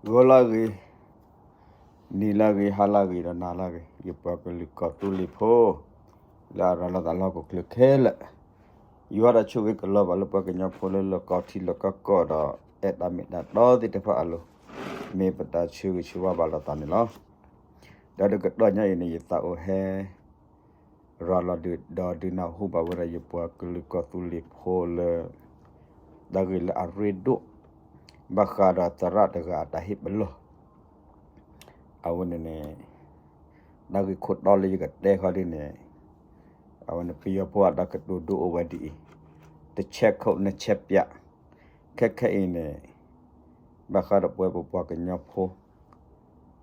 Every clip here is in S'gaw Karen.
ဂီၤလၢအဂ့ၤ, နံၤလၢအဂ့ၤ, ဟါလၢအဂ့ၤ ဒီးနၤလၢအဂ့ၤ, ယပှၤကလုာ်ကီၢ်သူလ့ၤဖိ လၢအရၤလီၤသးလၢဟီၣ်ခိၣ်ချၢခဲလၢာ်, ယွၤတၢ်ဆိၣ်ဂ့ၤကလီၤဘၣ်လၢပှၤကညီဖိလၢလီၢ်ကီၢ်ထံလီၢ်ကီၢ်ကီၢ်ဒီး အဲၣ်တၢ်မ့ၢ်တၢ်တီသ့ၣ်တဖၣ်အလိၤ, မ့ၢ်ပတၢ်ဆၢဂ့ၤဆၢဝါဘၣ်လိာ်သးန့ၣ်လီၤ. ဒီးတကတီၢ်ညါအံၤန့ၣ် ယသးအိၣ်ဟဲ ရၤလီၤဒုးဒီးဒုးနၢ်ဟူဘၣ်ဝဲဒၣ်ယပှၤကလုာ်ကီၢ်သူလ့ၤဖိလၢ တၢ်ဂ့ၢ်လၢအရ့ဒိၣ် ဘၣ်ဃးဒီးသရၣ်တဂၤအတၢ်ဟ့ၣ်ပလီၢ်, အဝဲန့ၣ်န့ၣ် တၢ်ဂ့ၢ်ခိၣ်တီလၢယကတဲဃီဒ်န့ၣ်, အဝဲန့ၣ်ပယီၤဖိအတၢ်ကတိၤဒုးအိၣ်ဝဲဒ်အံၤ, တဆဲးခိၣ်နဆဲးပၠး, ခဲခဲအံၤန့ၣ် ဘၣ်ဃးဒီးပဝဲပပှၤကညီဖိ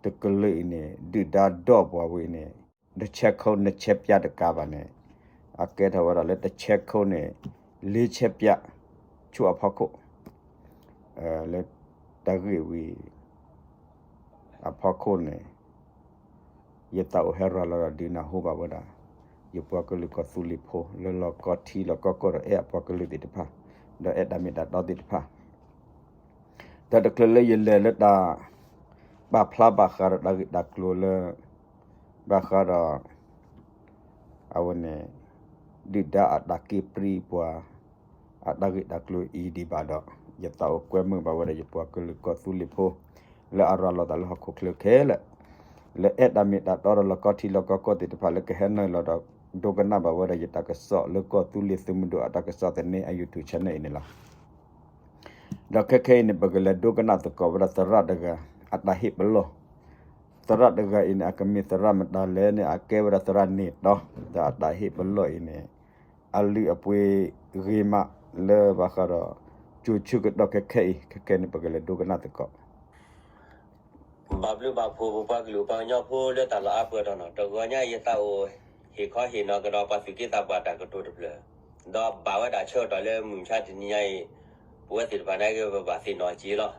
တကလုာ်အံၤန့ၣ် ဒုၣ်ဒါဒီးပှၤဝဲအံၤန့ၣ် တဆဲးခိၣ်နဆဲးပၠးတကးဘၣ်န့ၣ် အကဲထီၣ်ဝဲဒၣ်လၢတဆဲးခိၣ်န့ၣ် လ့ဆဲးပၠး ဆူအဖီခိၣ်, လၢတၢ်ဂ့ၢ်ဝဲအံၤ အဖီခိၣ်န့ၣ် ယသးအိၣ်ဟဲရၤလီၤဒီးဒုးနၢ်ဟူဘၣ်ဝဲဒၣ် ယပှၤကလုာ်ကီၢ်သူလ့ၤဖိ လၢလီၢ်ကီၢ်ထံလီၢ်ကီၢ်ကီၢ်ဒီးအဲၣ်အပှၤကလုာ်သ့ၣ်တဖၣ်, ဒီးအဲၣ်တၢ်မ့ၢ်တၢ်တီသ့ၣ်တဖၣ်, တၢ်တချုးလၢယလဲၤလၢတၢ် ပာ်ဖျါဘၣ်ဃးဒီးတၢ်ဂ့ၢ်တၢ်ကျိၤလၢ ဘၣ်ဃးဒီး အဝဲန့ၣ် ဒုၣ်ဒါအတၢ်က့ၣ်ပြံပှၤ အတၢ်ဂ့ၢ်တၢ်ကျိၤအံၤဒံးဘၣ်ဒီး ယသးအိၣ်ကွဲမုာ်ဘၣ်ဝဲဒၣ်ယပှၤကလုာ်ကီၢ်သူလ့ၤဖိ လၢအရၤလီၤသးလၢဟီၣ်ခိၣ်ချၢခဲလၢာ်, လၢအဲၣ်တၢ်မ့ၢ်တၢ်တီဒီးလီၢ်ကီၢ်ထံလီၢ်ကီၢ်ကီၢ်သ့ၣ်တဖၣ်လၢကဟဲနုာ်လီၤဒီး ဒိကနၣ်ဘၣ်ဝဲဒၣ်ယတၢ်ကစီၣ်လၢကီၢ်သူလ့ၤသုးမုၢ်ဒိၣ်အတၢ်ကစီၣ်သန့အ YouTube channel အံၤန့ၣ်လီၤ. ဒီးခဲခဲအံၤန့ၣ် ပကလဲၤဒိကနၣ်သကိးဝဲဒၣ်သရၣ်တဂၤ အတၢ်ဟ့ၣ်ပလီၢ်, သရၣ်တဂၤအံၤန့ၣ် အကမ့ၢ်သရၣ်မတၤလဲၣ်န့ၣ် အကဲဝဲဒၣ်သရၣ်န့ၣ်တီ, ဒီးအတၢ်ဟ့ၣ်ပလီၢ်အံၤန့ၣ် အလုၢ်အပှ့ၤဂ့ၤမးလၢဘၣ်ဃးဒီး ကၠိၤဆၢကတီၢ်ခဲခဲအံၤ, ခဲခဲန့ၣ် ပကလဲၤဒိကနၣ်သကိး ဘၣ်ဘျုးဘၣ်ဖှိၣ်ပပှၤကလုာ်ပှၤကညီဖိလၢတၢ်လီၢ်အါပှဲၤတီၤနီၤ, တဂီၤညါအံၤယသးအိၣ် ဟ့ၣ်ခီဟ့ၣ်နီၤကဒီးပှၤသူၣ်က့သးပှၢ်တၢ်ကတိၤတဖျၢၣ်, ဒီးဘၣ်ဝဲဒၣ်ဆၢကတီၢ်လၢမုၢ်မဆါတနံၤညါအံၤ, ပဝဲသ့ၣ်တဖၣ်န့ၣ်က့ၤပဘၣ်သ့ၣ်နီၣ်က့ၤလီၤ.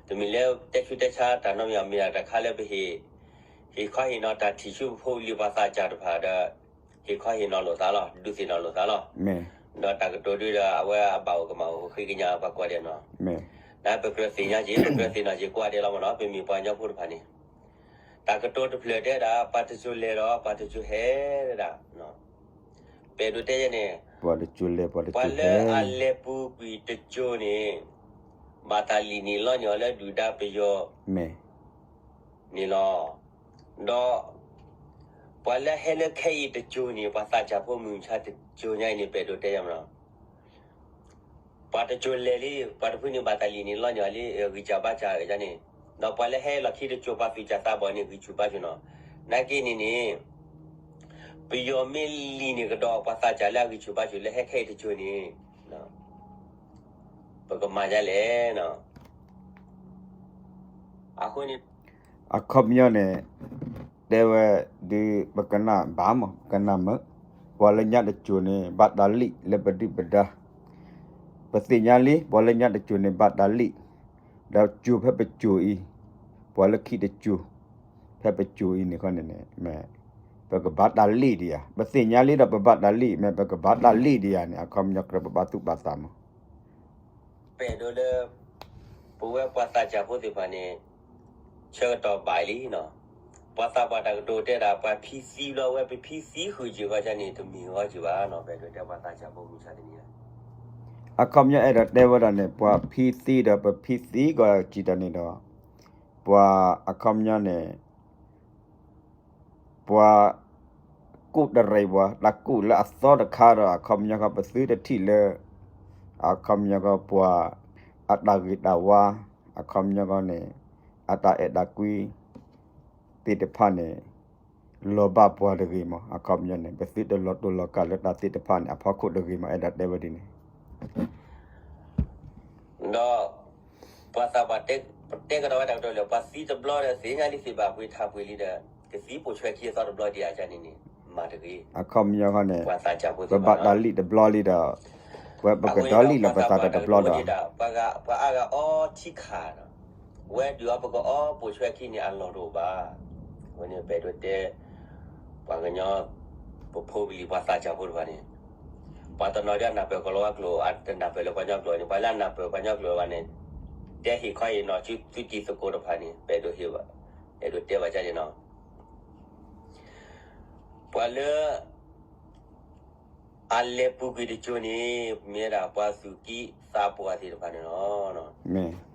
တမ့ၢ်လၢတဲဆူးတဲဆါတၢ်နီတမံၤ မ့ၢ်ဒၣ်တၢ်ခါလၢပဟ့ၣ်, ဟ့ၣ်ခီဟ့ၣ်နီၤတၢ်ထံၣ်ဆူပဖိပလံၤပှၤသးစၢ်တဖၣ်ဒီး ဟ့ၣ်ခီဟ့ၣ်နီၤလိာ်သးလီၤ, ဒုးသ့ၣ်နီၣ်လိာ်သးလီၤ. ဒီးတၢ်ကတိၤဒုဒီးအဝဲအဘၣ်အိၣ်ကမၣ်အိၣ်ဃ့ကညးပှၤကိးဂၤဒဲးနီၤ, နပကြၢးသ့ၣ်ညါက့ၤ ပကြၢးသ့ၣ်နီၣ်က့ၤကိးဂၤဒဲးလီၤမ့ၢ်နီၤ, ပမ့ၢ်ပှၤကညီဖိတဖၣ်န့ၣ်, တၢ်ကတိၤတဖျၢၣ်တဲဒၣ် ပှၤတစိၤလဲၤဒီးပှၤတစိၤဟဲဒၣ်, ပအဲၣ်ဒိးတဲယဲန့ၣ်, ပှၤလၢအလဲၤပူၤကွံာ်တစိၤန့ၣ် ဘၣ်တၢ်လံၣ်နံၣ်လီနံၣ်အီၤလၢဒုၣ်ဒါပယီၤ န့ၣ်လီၤ. ဒီး ပှၤလၢဟဲလၢခဲအံၤတစိၤန့ၣ် ပှၤသးစၢ်ဖိမုၢ်မဆါတစိၤညါအံၤန့ၣ် ပအဲၣ်ဒိးတဲယဲမ့ၢ်နီၤ, ပှၤတစိၤလဲၤလံ, ပှၤတဖုန့ၣ်ဘၣ်တၢ်လံၣ်နံၣ်လီနံၣ်အီၤလံ, ဂံၢ်စၢ်ဘါစၢ်ယဲန့ၣ်, ဒီးပှၤလၢဟဲလီၢ်ခံတစိၤ ပှၤသူၣ်စၢ်သးဘီၣ်န့ၣ် ဂံၢ်ဆူၣ်ဘါဆူၣ်နီၤ, နာ်က့န့ၣ်န့ၣ် ပယီၤမ့ၢ်လံၣ်န့ၢ်ကဒီးပှၤသးစၢ်လၢအဂံၢ်ဆူၣ်ဘါဆူၣ်လၢဟဲခဲအံၤတစိၤန့ၣ် ပကမၤဒ်လဲၣ်. အဃိန့ၣ် အခီပညီန့ၣ် တဲဝဲဒ် ပကနၣ်ဘၣ်မး ပကနၣ်မုာ်, ပှၤလၢညါတစိၤန့ၣ် ဘၣ်တၢ်လံၣ်လၢပဒုၣ်ပဒါ, ပသ့ၣ်ညါလံ ပှၤလၢညါတစိၤန့ၣ် ဘၣ်တၢ်လံၣ်, ဒီးစိၤဖဲပစိၤအံၤ, ပှၤလၢခံတစိၤ ဖဲပစိၤအံၤန့ၣ်ခီန့ၣ်န့ၣ် မ့ၢ် ပကဘၣ်တၢ်လံၣ်ဒံးဧါ, ပသ့ၣ်ညါလံဒီးပဘၣ်တၢ်လံၣ်, မ့ၢ်ပကဘၣ်တၢ်လံၣ်ဒံးဧါန့ၣ် အခီပညီကြၢးပဘၣ်သူၣ်ဘၣ်သးမး ပအဲၣ်ဒိးလၢ ပဝဲပှၤသးစၢ်ဖိသ့ၣ်တဖၣ်န့ၣ် ဆၢကတီၢ်ဘၣ်လံနီၤ, ပှၤသးပှၢ်တၢ်ကတိၤတဲဒၣ် ပှၤဖံသံဘျီဝဲ ပဖံသံဃုာ်က့ၤဃီန့ၣ် တမ့ၢ်ဂီၢ်က့ၤဘၣ်နီၤ, ပအဲၣ်ဒိးတဲပှၤသးစၢ်ဖိမုၢ်မဆါတနံၤညါ အခီပညီအဲၣ်ဒိးတဲဝဲဒၣ်န့ၣ် ပှၤဖံသံဒီးပဖံသံဂီၢ်က့ၤတၢ်န့ၣ်ဒီး ပှၤအခီပညီန့ၣ် ပှၤကူၣ်တရံးပှၤ တၢ်ကူၣ်လၢအသီတခါဒီး အခီပညီခီ ပသုတထံၣ်လၢ အခီပညီခီ ပှၤအတၢ်ဂ့ၤတၢ်ဝါ အခီပညီခီန့ၣ် အတၢ်အဲၣ်တၢ်ကွံ သ့ၣ်တဖၣ်န့ၣ် လီၤဘၣ်ပှၤတဂ့ၤမး အခီပညီန့ၣ် ပသုတလီၤတိၢ်လီၤကးလၢတၢ်သ့ၣ်တဖၣ်န့ၣ် အဖီခိၣ်တဂ့ၤမး အဲၣ်ဒိးတဲဝဲဒ်န့ၣ် ဒီး ပှၤသးပှၢ်တဲ တဲကဒီးဝဲတၢ်ကတိၤလၢ ပှၤသံတဘျီဒီး သ့ၣ်ညါလံသ့ၣ်ဘၣ်ပှ့ၤထးပှ့ၤလံဒီး ကသံပိာ်ဆွဲခံအသီတဘျီဒံးဧါန့ၣ်န့ၣ် မၤတဂ့ၤ. အခီပညီခီန့ၣ် ပဘၣ်တၢ်လံၣ်တဘျီလံဒီး ဝဲပကဒီးလံၣ်လီၤပသးတၢ်တဘျီဒီး ပှၤအါဂၤအီထံခးဒီး ဝဲဒုးအီၤပကအီပိာ်ဆွဲခံန့ၣ် အလီၢ်တအိၣ်ဘၣ်. အဃိန့ၣ် ပအဲၣ်ဒိးတဲ ပှၤကညီ ပဖိပလံၤပှၤသးစၢ်ဖိတဖၣ်န့ၣ် ပှၤတနီၤဒ်အနၢ်ပၢၢ်ကီၤလၤဝါကျိာ် အတနၢ်ပၢၢ်လၢပှၤကညီကျိာ်န့ၣ် ပှၤလၢအနၢ်ပၢၢ်ပှၤကညီကျိာ်ဘၣ်န့ၣ် တဲဟ့ၣ်ခီဟ့ၣ်နီၤဆူသုတံၤသကိးတဖၣ်န့ၣ် ပအဲၣ်ဒိးဟ့ၣ်ဘၣ်, အဲၣ်ဒိးတဲဘၣ်ကန့ၣ်နီၤ, ပှၤလၢ အလဲၤပူၤကွံာ်တစိၤန့ၣ် မ့ၢ်ဝဲဒၣ်ပှၤသူၣ်က့သးပှၢ်သ့ၣ်တဖၣ်န့ၣ်လီၤ.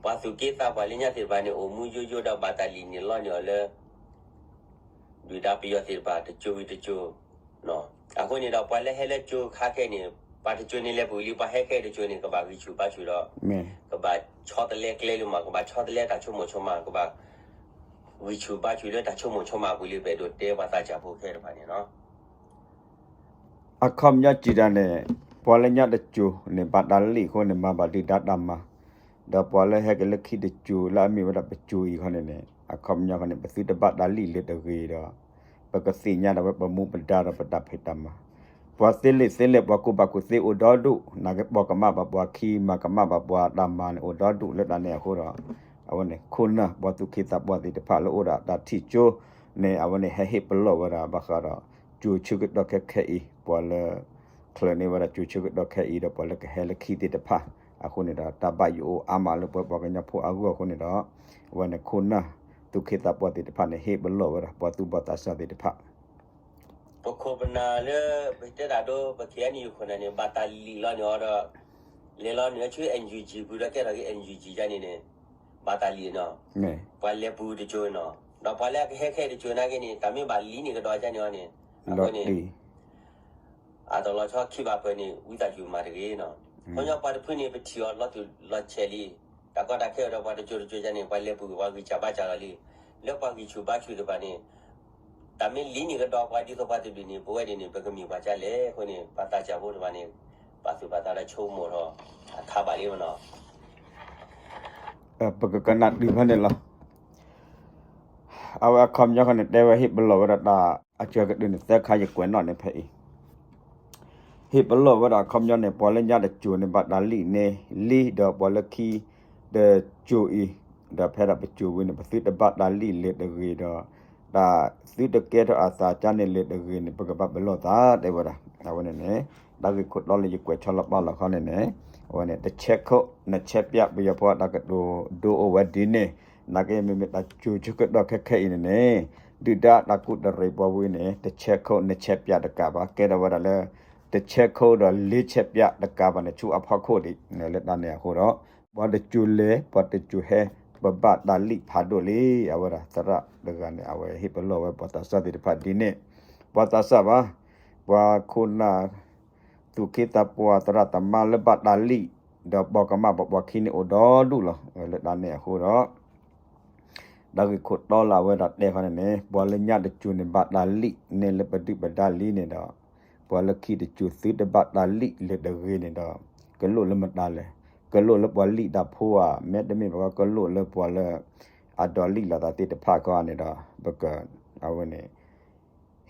ပှၤသူၣ်က့သးပှၢ်လၢညါသ့ၣ်တဖၣ်န့ၣ် အိၣ်မူယိယိဒီးဘၣ်တၢ်လံၣ်န့ၣ်လီန့ၢ်အီၤလၢ ဒုၣ်ဒါပယီၤသ့ၣ်တဖၣ်တစိၤဝံၤတစိၤ, အဃိန့ၣ်ဒီး ပှၤလၢဟဲလၢကၠိခါခဲအံၤန့ၣ် ပှၤတစိၤန့ၣ်လဲၤပူၤလံ ပှၤဟဲခဲအံၤတစိၤန့ၣ် ကဘၣ်ဂံၢ်ဆူၣ်ဘါဆူၣ်ဒီး ကဘၣ်ဆီတလဲကျဲလံမး ကဘၣ်ဆီတလဲတၢ်ဆိကမိၣ်ဆိကမး ကဘၣ်ဂံၢ်ဆူၣ်ဘါဆူၣ်လၢတၢ်ဆိကမိၣ်ဆိကမးအပူၤလံ ပအဲၣ်ဒိးတဲပှၤသးစၢ်ဖိခဲတဖၣ်န့ၣ်လီၤ. အခီပညီစံးတၢ်န့ၣ် ပှၤလၢညါတစိၤန့ၣ် ဘၣ်တၢ်လံၣ်အဃိန့ၣ် မၤဘၣ်ဒုၣ်ဒါတၢ်မၤ, ဒီးပှၤလၢဟဲက့ၤလၢခံတစိၤလၢအမ့ၢ်ဝဲဒၣ်ပစိၤအံၤခီန့ၣ်န့ၣ် အခီပညီခီန့ၣ် ပသုတဘၣ်တၢ်လံၣ်လၢတဂ့ၤဒီး ပကသ့ၣ်ညါဒၣ်ဝဲပမူပဒါဒီးပတၢ်ဖံးတၢ်မၤ, ပှၤသ့လံာ်သ့လဲၢ် ပှၤကူၣ်ဘၣ်ကူၣ်သ့အိၣ်ဒီဒူၣ်, နာ်က့ ပိာ်ကမၣ်ဘၣ်ပှၤခံ မၤကမၣ်ဘၣ်ပှၤတၢ်မၤန့ၣ် အိၣ်ဒီဒူၣ်လၢတၢ်န့ၣ်အဃိဒီး အဝဲန့ၣ် ခိၣ်နၢ် ပှၤသူၣ်က့သးပှၢ်သ့ၣ်တဖၣ်လၢအိၣ်ဒီးတၢ်ထံၣ်ကၠိန့ၣ် အဝဲန့ၣ် ဟဲဟ့ၣ်ပလီၢ်ဝဲဒၣ် ဘၣ်ဃးဒီး ကၠိဆၢကတီၢ်ခဲခဲအံၤ ပှၤလၢ ချၢးန့ၢ်ဝဲဒၣ်ကၠိဆၢကတီၢ်ခဲအံၤဒီး ပှၤလၢကဟဲလၢခံသ့ၣ်တဖၣ်အဃိန့ၣ်ဒီး တၢ်ဘၣ်ယိၣ်အိၣ်အါမးလၢပဝဲပှၤကညီဖိအဂီၢ်အဃိန့ၣ်ဒီး အဝဲန့ၣ် ခိၣ်နၢ် သူၣ်က့သးပှၢ်သ့ၣ်တဖၣ်န့ၣ် ဟ့ၣ်ပလီၢ်ဝဲဒၣ် ပှၤသူၣ်ဘီၣ်သးစၢ်သ့ၣ်တဖၣ် ပခိၣ်ပနၢ်လၢ ပတဲတၢ်ဒိ ပ ခ့ၣ်အဲၣ်ယူၣ် ခိၣ်နၢ်န့ၣ် ဘၣ်တၢ်လံၣ်လီၤန့ၢ်အီၤဒီး လဲၤလီၤနုာ်ဆူ NUG ပူၤဒီးကဲထီၣ်က့ၤ NUG ဒ်န့ၣ်န့ၣ် ဘၣ်တၢ်လံၣ်နီၤ, ပှၤလဲၤပူၤတစိၤနီၤ, ဒီးပှၤလၢအကဟဲခဲအံၤတစိၤနာ်က့န့ၣ် တၢ်မ့ၢ်ဘၣ်လံၣ်န့ၢ်ကဒီးဒ်န့ၣ်အီၤန့ၣ် အဃိန့ၣ် အတလီၤဆီခံဘၣ်ပှဲၤန့ၣ် ဝံသးစူၤမၤတဂ့ၤနီၤ, ခီပညီပှၤတဖုန့ၣ် ပထံၣ်အီၤလီၤတူာ်လီၤဆဲးလံ, တၢ်ကီတၢ်ခဲအိၣ်ဒီးပှၤတစိၤတစိၤဒ်န့ၣ် ပှၤလဲၤပူၤပှၤဂံၢ်စၢ်ဘါစၢ်လီၤလံ, လၢပှၤဂံၢ်ဆူၣ်ဘါဆူၣ်တဖၣ်န့ၣ် တၢ်မ့ၢ်လံၣ်န့ၢ်ကဒီးပှၤဒ်သိးပှၤတဒုန့ၣ် ပဝဲဒၣ်န့ၣ် ပကမ့ၢ်ပှၤကလဲၣ်အဃိန့ၣ် ပှၤသးစၢ်ဖိတဖၣ်န့ၣ် ပာ်သူၣ်ပာ်သးဒီးဆိကမိၣ်ထီၣ် အခါဘၣ်လံမနီၤ, ပကကနၣ်တုၤဖဲန့ၣ်လီၤ. အဝဲအခီပညီခီန့ၣ် တဲဝဲဟ့ၣ်ပလီၢ်ဝဲဒၣ်တၢ်အစၢၤကတၢၢ်န့ၣ် သၢခါယကွဲးနီၣ်န့ၣ်ဖဲအံၤ ဟ့ၣ်ပလီၢ်ဝဲဒၣ်အခီပညီန့ၣ် ပှၤလၢညါတစိၤန့ၣ် ဘၣ်တၢ်လံၣ်န့ၢ်လံဒီးပှၤလၢခံတစိၤအံၤ, ဒီးဖဲဒၣ်ပစိၤဝံၤန့ၣ် ပသုတဘၣ်တၢ်လံၣ်လၢတဂ့ၤဒီး တၢ်သုတကဲထီၣ်အသးကါန့ၣ်လၢတဂ့ၤန့ၣ် ပကဘၣ်ပလီၢ်သးတဲဝဲဒၣ် အဝဲန့ၣ်န့ၣ် တၢ်ဂ့ၢ်ခိၣ်တီလၢယကွဲးဆီလီၤပာ်လီၤခီန့ၣ်န့ၣ် အဝဲန့ၣ် တဆဲးခိၣ် နဆဲးပၠး ပယီၤဖိအတၢ်ကတိၤဒိအိၣ်ဝဲဒ်န့ၣ်, နာ်က့မ့မ့ၢ်တၢ်ကၠိဆၢကတီၢ်ခဲခဲအံၤန့ၣ်န့ၣ် ဒုၣ်ဒါတၢ်ကူၣ်တရံးပှၤဝံၤန့ၣ် တဆဲးခိၣ် နဆဲးပၠးတကးဘၣ် ကဲထီၣ်ဝဲဒၣ်လၢ တဆဲးခိၣ်ဒီးလ့ဆဲးပၠးတကးဘၣ်န့ၣ် ဆူအဖီခိၣ်ဒံး လၢတၢ်န့ၣ်အဃိဒီး ပှၤတစိၤလဲၤ ပှၤတစိၤဟဲ ပဘၣ်တၢ်လံၣ်ဖးဒိၣ်လံ အဝဲဒၣ်သရၣ်တဂၤန့ၣ် အဝဲဟ့ၣ်ပလီၢ်ဝဲပှၤသးစၢ်သ့ၣ်တဖၣ်ဒ်န့ၣ်, ပှၤသးစၢ်ဘၣ်, ပှၤခိၣ်နၢ် သူၣ်က့သးပှၢ်သရၣ်သမါလၢဘၣ်တၢ်လံၣ် ဒီးပိာ်ကမၣ်ပှၤပိာ်ခံန့ၣ်အိၣ်ဒီဒူၣ်လီၤ. လၢတၢ်န့ၣ်အဃိဒီး တၢ်ဂ့ၢ်ခိၣ်တီလၢအဝဲဒၣ်တဲခီန့ၣ်န့ၣ် ပှၤလၢညါတစိၤန့ၣ် ဘၣ်တၢ်လံၣ်န့ၢ်လၢပဒုၣ်ပဒါလံန့ၣ်ဒီး ပှၤလၢခံတစိၤသုတဘၣ်တၢ်လံၣ်လၢတဂ့ၤန့ၣ်ဒီး ကလိၣ်လၢမတၤလဲၣ်, ကလိၣ်လၢပှၤလံၣ်တၢ်ဖိဧါ, မ့တမ့ၢ်ဘၣ်ကလိၣ်လၢပှၤလၢ အဒိးလံၣ်လီၤသးသ့ၣ်တဖၣ်ခီန့ၣ်ဒီး ပက အဝဲန့ၣ်